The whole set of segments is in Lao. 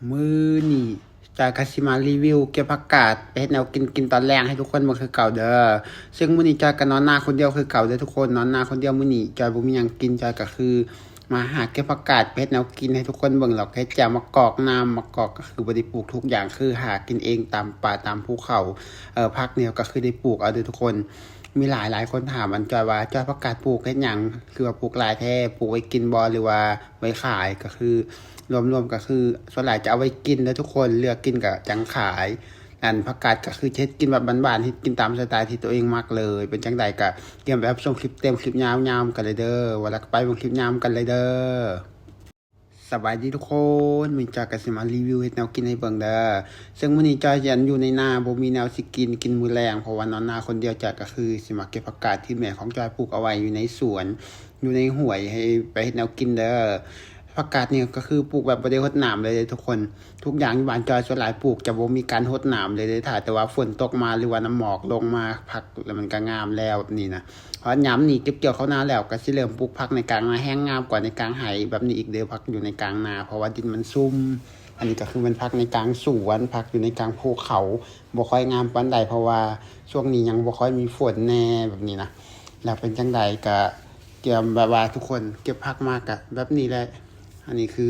ມື້ນີ້ຈອຍກໍຊິມາຣີວິວເກັບຜັກກາດໄປເຮັດແນວກິນ ກິນຕອນແລງໃຫ້ທຸກຄົນເບິ່ງຄືເກົ່າເດີ. ເຊິ່ງມື້ນີ້ຈອຍກໍນອນນາຄົນດຽວຄືເກົ່າເດີທຸກຄົນ, ນອນນາຄົນດຽວມື້ນີ້ຈອຍບໍ່ມີຫຍັງກິນ, ຈອຍກໍຄືມາຫາເກັບຜັກກາດໄປເຮັດແນວກິນໃຫ້ທຸກຄົນເບິ່ງ ແລ້ວກໍເຮັດແຈ່ວໝາກກອກນຳ. ໝາກກອກກໍຄືບໍ່ໄດ້ປູກທຸກຢ່າງ ຄືຫາກິນເອງຕາມປ່າຕາມພູເຂົາ. ເອີ ຜັກນີ້ກໍຄືໄດ້ປູກເອົາເດີທຸກຄົນ. ມີຫຼາຍໆຄົນຖາມອັນຈອຍວ່າ ຈອຍ ຜັກກາດປູກເຮັດຫຍັງ ຄືວ່າປູກຫຼາຍແທ້ ປູກໄວ້ກິນບໍ່ ຫຼືວ່າໄວ້ຂາຍ? ກໍຄືລວມໆກໍຄືສ່ວນຫຼາຍຈະເອົາໄວ້ກິນເດີທຸກຄົນ, ເລືອກກິນກໍຈັ່ງຂາຍ. ອັນຜັກກາດກໍຄືຈະເຮັດກິນແບບບ້ານໆ ເຮັດກິນຕາມສະໄຕທີ່ຕົວເອງມັກເລີຍ. ເປັນຈັ່ງໃດກໍກຽມໄປຮັບຊົມຄລິບເຕັມ ຄລິບຍາວໆນຳກັນເລີຍເດີ. ວ່າແລ້ວກໍໄປເບິ່ງຄລິບຍາວນຳກັນເລີຍເດີ. ສະບາຍດີທຸກຄົນ, ມື້ນີ້ຈອຍກໍຊິມາຣີວິວເຮັດແນວກິນໃຫ້ເບິ່ງເດີ. ເຊິ່ງມື້ນີ້ຈອຍຍັງຢູ່ໃນນາ ບໍ່ມີແນວຊິກິນ ກິນມື້ແລງ ເພາະວ່ານອນນາຄົນດຽວ. ຈອຍກໍຄືຊິມາເກັບຜັກກາດທີ່ແມ່ຂອງຈອຍປູກເອົາໄວ້ຢູ່ໃນສວນ ຢູ່ໃນຫ້ວຍ ໃຫ້ໄປເຮັດແນວກິນເດີ. ຜັກກາດນີ້ກໍຄືປູກແບບບໍ່ໄດ້ຫົດນ້ຳເລີຍເດ້ທຸກຄົນ. ທຸກຢ່າງຢູ່ບ້ານຈອຍສ່ວນຫຼາຍປູກຈະບໍ່ມີການຫົດນ້ຳເລີຍເດ້, ຖ້າແຕ່ວ່າຝົນຕົກມາ ຫຼືວ່ານ້ຳໝອກລົງມາ ຜັກແລ້ວມັນກໍງາມແລ້ວແບບນີ້ນະ. ເພາະຍາມນີ້ເກັບກ່ຽວເຂົ້ານາແລ້ວ ກໍຊິເລີ່ມປູກຜັກໃນກາງນາ ແຮງງາມກວ່າໃນກາງໄຮ່ແບບນີ້ອີກເດີ, ຜັກຢູ່ໃນກາງນາ ເພາະວ່າດິນມັນຊຸ່ມ. ອັນນີ້ກໍຄືແມ່ນຜັກໃນກາງສວນ, ຜັກຢູ່ໃນກາງພູເຂົາ ບໍ່ຄ່ອຍງາມປານໃດ ເພາະວ່າຊ່ວງນີ້ຍັງບໍ່ຄ່ອຍມີຝົນແດ່ແບບນີ້ນະ. ແລ້ວເປັນຈັ່ງໃດກໍກຽມແບບວ່າທຸກຄົນເກັບຜັກມາກໍແບບນີ້ແຫຼະ. ອັນນີ້ຄື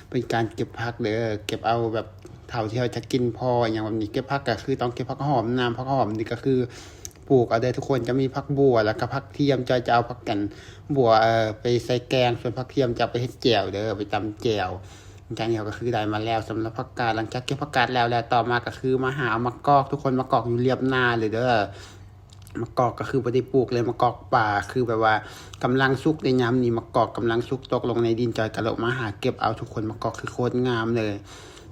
ເປັນການເກັບຜັກເດີ, ເກັບເອົາແບບເທົ່າທີ່ເຮົາຈະກິນພໍ ອີ່ຫຍັງແບບນີ້. ເກັບຜັກກໍຄືຕ້ອງເກັບຜັກຫອມນຳ, ຜັກຫອມນີ້ກໍຄືປູກເອົາເດີທຸກຄົນ. ຈະມີຜັກບົ່ວ ແລ້ວກໍຜັກທຽມ, ຈອຍຈະເອົາຜັກກັນບົ່ວ ເອີ ໄປໃສ່ແກງ, ສ່ວນຜັກທຽມຈະເອົາໄປເຮັດແຈ່ວເດີ, ໄປຕຳແຈ່ວ. ຫຼັງຈາກນີ້ເຮົາກໍຄືໄດ້ມາແລ້ວສຳລັບຜັກກາດ. ຫຼັງຈາກເກັບຜັກກາດແລ້ວ ແລ້ວຕໍ່ມາກໍຄືມາຫາເອົາໝາກກອກ, ທຸກຄົນ, ໝາກກອກຢູ່ລຽບນາເລີຍເດີ. ໝາກກອກກໍຄືບໍ່ໄດ້ປູກເລີຍ, ໝາກກອກປ່າ ຄືແບບວ່າກຳລັງສຸກໃນຍາມນີ້, ໝາກກອກກຳລັງສຸກຕົກລົງໃນດິນ. ຈອຍກໍເລີຍມາຫາເກັບເອົາທຸກຄົນ, ໝາກກອກຄືໂຄດງາມເລີຍ.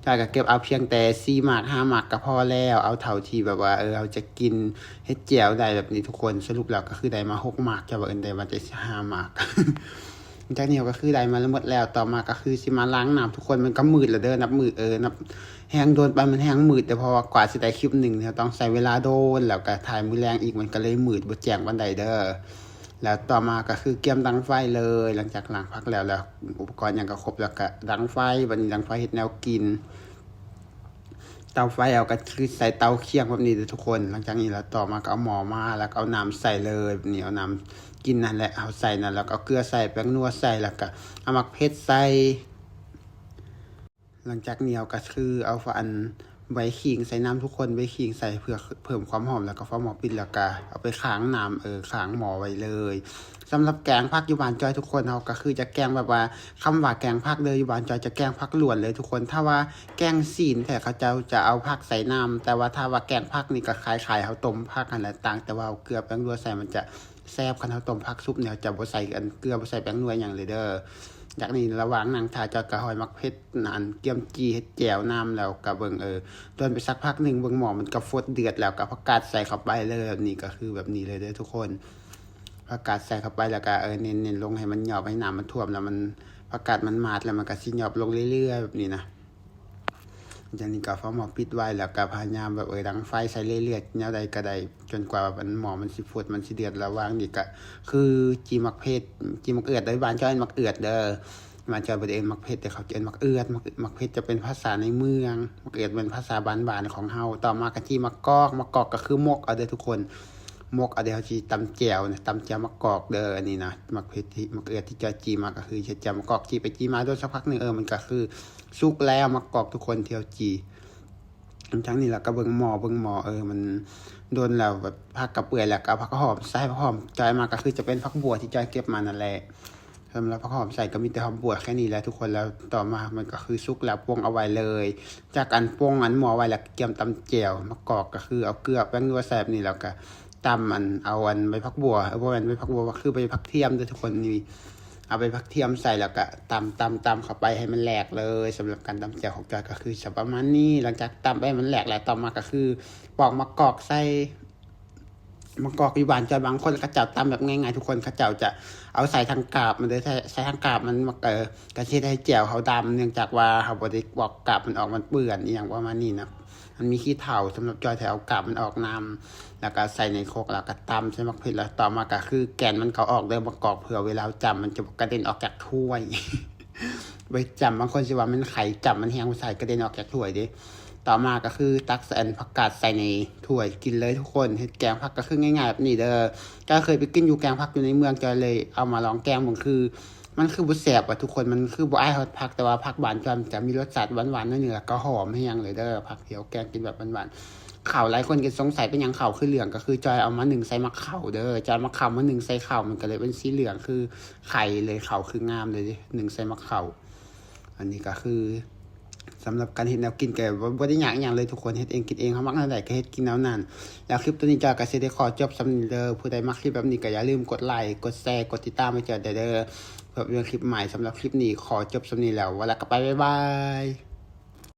ຈອຍກໍເກັບເອົາພຽງແຕ່ສີ່ໝາກຫ້າໝາກກໍພໍແລ້ວ, ເອົາເທົ່າທີ່ແບບວ່າ ເອີ ເຮົາຈະກິນເຮັດແຈ່ວໄດ້ແບບນີ້ທຸກຄົນ. ສະຫຼຸບແລ້ວກໍຄືໄດ້ມາຫົກໝາກ, ຈອຍວ່າເອີ້ນໄດ້ມາແຕ່ຫ້າໝາກ. ຫຼັງຈາກນີ້ເຮົາກໍຄືໄດ້ມາແລ້ວໝົດແລ້ວ, ຕໍ່ມາກໍຄືຊິມາລ້າງນ້ຳທຸກຄົນ. ມັນກໍມືດແລ້ວເດີ, ນັບມື້ ເອີ ນັບ ແຮງດົນໄປມັນແຮງມືດເດີ, ເພາະວ່າກວ່າຊິໄດ້ຄລິບໜຶ່ງ ເຮົາຕ້ອງໃຊ້ເວລາດົນ, ແລ້ວກໍຖ່າຍມື້ແລງອີກ ມັນກໍເລີຍມືດ ບໍ່ແຈ້ງປານໃດເດີ. ແລ້ວຕໍ່ມາກໍຄືກຽມດັງໄຟເລີຍ. ຫຼັງຈາກລ້າງຜັກແລ້ວ ແລ້ວອຸປະກອນຫຍັງກໍຄົບແລ້ວ ກໍດັງໄຟ. ບັດນີ້ດັງໄຟເຮັດແນວກິນ, ເຕົາໄຟເຮົາກໍຄືໃສ່ເຕົາຄຽງແບບນີ້ເດີທຸກຄົນ. ຫຼັງຈາກນີ້ແລ້ວຕໍ່ມາກໍເອົາໝໍ້ມາ ແລ້ວກໍເອົານ້ຳໃສ່ເລີຍແບບນີ້, ເອົານ້ຳກິນນັ້ນແຫຼະ ເຮົາໃສ່ນັ້ນ ແລ້ວກໍເອົາເກືອໃສ່ ແປ້ງນົວໃສ່ ແລ້ວກໍເອົາໝາກເຜັດໃສ່. ຫຼັງຈາກນີ້ເຮົາກໍຄືເອົາ ອັນ ໃບຂີງໃສ່ນຳທຸກຄົນ, ໃບຂີງໃສ່ເພື່ອເພີ່ມຄວາມຫອມ ແລ້ວກໍຝາໝໍ້ປິດ ແລ້ວກໍເອົາໄປຄ້າງນ້ຳ ເອີ ຄ້າງໝໍ້ໄວ້ເລີຍ. ສຳລັບແກງຜັກຢູ່ບ້ານຈອຍທຸກຄົນ ເຮົາກໍຄືຈະແກງແບບວ່າ ຄຳວ່າແກງຜັກເດີ ຢູ່ບ້ານຈອຍຈະແກງຜັກຫຼວນເລີຍທຸກຄົນ. ຖ້າວ່າແກງຊີ້ນແທ້ ເຂົາເຈົ້າຈະເອົາຜັກໃສ່ນຳ, ແຕ່ວ່າຖ້າວ່າແກງຜັກນີ້ກໍຄ້າຍໆເຮົາຕົ້ມຜັກຫັ້ນແຫຼະ, ຕ່າງແຕ່ວ່າເອົາເກືອແປ້ງນົວໃສ່ ມັນຈະແຊບ. ຄັນເຮົາຕົ້ມຜັກສຸບນີ້ ເຮົາຈະບໍ່ໃສ່ອັນເກືອ ບໍ່ໃສ່ແປ້ງນົວຫຍັງເລີຍເດີ. ຈາກນີ້ລະຫວ່າງນັ່ງຖ້າ ຈອຍກໍຫອຍໝາກເຜັດ ອັນກຽມຈີ່ເຮັດແຈ່ວນຳ, ແລ້ວກໍເບິ່ງ ເອີ ດົນໄປສັກພັກໜຶ່ງ ເບິ່ງໝໍ້ມັນກໍຟົດເດືອດແລ້ວ ກໍເອົາຜັກກາດໃສ່ເຂົ້າໄປເລີຍ. ແບບນີ້ກໍຄືແບບນີ້ເລີຍເດີທຸກຄົນ, ຜັກກາດໃສ່ເຂົ້າໄປ ແລ້ວກໍ ເອີ ເນັ້ນໆລົງໃຫ້ມັນຫຍອບ ໃຫ້ນ້ຳມັນຖ້ວມ ແລ້ວມັນ ຜັກກາດມັນໝາດ ແລ້ວມັນກໍຊິຫຍອບລົງເລື້ອຍໆແບບນີ້ນະ. ຫຼັງຈາກນີ້ກໍເອົາໝໍ້ປິດໄວ້ ແລ້ວກໍພະຍາຍາມແບບ ເອີ ດັງໄຟໃສ່ເລື້ອຍໆ ແນວໃດກໍໄດ້ ຈົນກວ່າແບບ ອັນ ໝໍ້ມັນຊິຟົດ ມັນຊິເດືອດ. ລະຫວ່າງນີ້ກໍຄືຈີ່ໝາກເຜັດ ຈີ່ໝາກເອືອດເດີ, ບ້ານເຈົ້າເອີ້ນໝາກເອືອດເດີ. ບ້ານເຈົ້າບໍ່ໄດ້ເອີ້ນໝາກເຜັດເດີ, ເຂົາຈະເອີ້ນໝາກເອືອດ. ໝາກ ໝາກເຜັດຈະເປັນພາສາໃນເມືອງ, ໝາກເອືອດແມ່ນພາສາບ້ານໆຂອງເຮົາ. ຕໍ່ມາກໍຈີ່ໝາກກອກ, ໝາກກອກກໍຄືໝົກເອົາເດີທຸກຄົນ, ໝົກເອົາເດີ. ເຮົາຊິຕຳແຈ່ວນະ, ຕຳແຈ່ວໝາກກອກເດີ. ອັນນີ້ນະ ໝາກເຜັດທີ່ ໝາກເອືອດທີ່ຈອຍຈີ່ມາ ກໍຄືເຮັດແຈ່ວໝາກກອກ. ຈີ່ໄປຈີ່ມາ ດົນສັກພັກໜຶ່ງ ເອີ ມັນກໍຄືສຸກແລ້ວໝາກກອກທຸກຄົນ ທີ່ເຮົາຈີ່. ຫຼັງຈາກນີ້ລະກໍເບິ່ງໝໍ້ ເບິ່ງໝໍ້ ເອີ ມັນດົນແລ້ວ ແບບ ຜັກກໍເປື່ອຍແລ້ວ ກໍເອົາຜັກຫອມໃສ່. ຜັກຫອມຈອຍມາກໍຄືຈະເປັນຜັກບົ່ວທີ່ຈອຍເກັບມານັ້ນແຫຼະ. ສຳລັບຜັກຫອມໃສ່ກໍມີແຕ່ຫອມບົ່ວແຄ່ນີ້ແຫຼະທຸກຄົນ. ແລ້ວຕໍ່ມາມັນກໍຄືສຸກແລ້ວ ປົງເອົາໄວ້ເລີຍ. ຈາກອັນປົງອັນໝໍ້ໄວ້ແລ້ວ ກຽມຕຳແຈ່ວໝາກກອກ ກໍຄືເອົາເກືອແປ້ງນົວໃສ່ແບບນີ້ ແລ້ວກໍຕຳ ອັນ ເອົາ ອັນ ໃບຜັກບົ່ວ ເອີ ບໍ່ແມ່ນໃບຜັກບົ່ວ ກໍຄືໃບຜັກທຽມເດີທຸກຄົນ. ນີ້ ເອົາໃບຜັກທຽມໃສ່ ແລ້ວກະຕຳໆໆເຂົ້າໄປໃຫ້ມັນແຫຼກເລີຍ. ສຳລັບການຕຳແຈ່ວຂອງຈອຍກໍຄືຈະປະມານນີ້. ຫຼັງຈາກຕຳໄປໃຫ້ມັນແຫຼກແລ້ວ ຕໍ່ມາກໍຄືປອກໝາກກອກໃສ່. ໝາກກອກຢູ່ບ້ານຈອຍບາງຄົນເຂົາເຈົ້າຕຳແບບງ່າຍໆ ທຸກຄົນ ເຂົາເຈົ້າຈະເອົາໃສ່ທັງກາບມັນເດີ, ໃສ່ ໃສ່ທັງກາບມັນ ມັນກໍ ກໍຊິເຮັດໃຫ້ແຈ່ວເຮົາດຳ ເນື່ອງຈາກວ່າເຮົາບໍ່ໄດ້ປອກກາບມັນອອກ ມັນເປື້ອນ ອີ່ຫຍັງປະມານນີ້ນະ. ມັນມີຂີ້ເຖົ້າ. ສຳລັບຈອຍ ຈອຍເອົາກາບມັນອອກນຳ ແລ້ວກໍໃສ່ໃນຄົກ ແລ້ວກໍຕຳໃສ່ໝາກເຜັດ ແລ້ວຕໍ່ມາກໍຄືແກ່ນມັນກໍອອກເດີ ໝາກກອກ ເພື່ອເວລາເຮົາຈ້ຳມັນຈະບໍ່ກະເດັນອອກຈາກຖ້ວຍ. ໄວ້ຈ້ຳ ບາງຄົນຊິວ່າມັນໄຂ່ຈ້ຳ ມັນແຮງ ຜູ້ຊາຍກະເດັນອອກຈາກຖ້ວຍເດ້. ຕໍ່ມາກໍຄືຕັກໃສ່ອັນຜັກກາດໃສ່ໃນຖ້ວຍກິນເລີຍທຸກຄົນ. ເຮັດແກງຜັກກໍຄືງ່າຍໆແບບນີ້ເດີ. ເຈົ້າເຄີຍໄປກິນຢູ່ແກງຜັກຢູ່ໃນເມືອງ ເຈົ້າເລີຍເອົາມາລອງແກງເບິ່ງ ຄື ມັນຄືບໍ່ແຊບວ່າທຸກຄົນ ມັນຄືບໍ່ອ້າຍຮອດຜັກ ແຕ່ວ່າຜັກບານຈອນຈະມີລົດຊາດຫວານໆໜ້ອຍໜຶ່ງ ແລ້ວກໍຫອມແຮງເລີຍເດີ. ຜັກທີ່ເຮົາແກງກິນແບບຫວານໆ. ເຂົ້າ ຫຼາຍຄົນກໍສົງໄສເປັນຫຍັງເຂົ້າຄືເຫຼືອງ ກໍຄືຈອຍເອົາມາໜຶ້ງໃສ່ໝາກເຂົ້າເດີ. ຈອຍເອົາໝາກເຂົ້າມາໜຶ້ງໃສ່ເຂົ້າ ມັນກໍເລີຍເປັນສີເຫຼືອງ ຄືໄຂ່ເລີຍ ເຂົ້າຄືງາມເລີຍເດ້ ໜຶ້ງໃສ່ໝາກເຂົ້າ. ອັນນີ້ກໍຄື ສຳລັບການເຮັດແນວກິນກໍບໍ່ ບໍ່ໄດ້ຍາກອີ່ຫຍັງເລີຍທຸກຄົນ ເຮັດເອງກິນເອງ ເຮົາມັກແນວໃດກໍເຮັດກິນແນວນັ້ນ. ແລ້ວຄລິບໂຕນີ້ຈອຍກໍຊິໄດ້ຂໍຈົບສ່ຳນີ້ເດີ. ຜູ້ໃດມັກຄລິບແບບນີ້ກໍຢ່າລືມກົດໄລ ກົດແຊ ກົດຕິດຕາມໃຫ້ຈອຍໄດ້ເດີ ເພື່ອເບິ່ງຄລິບໃໝ່. ສຳລັບຄລິບນີ້ຂໍຈົບສ່ຳນີ້ແລ້ວ ວ່າແລ້ວກໍໄປ ບາຍບາຍ.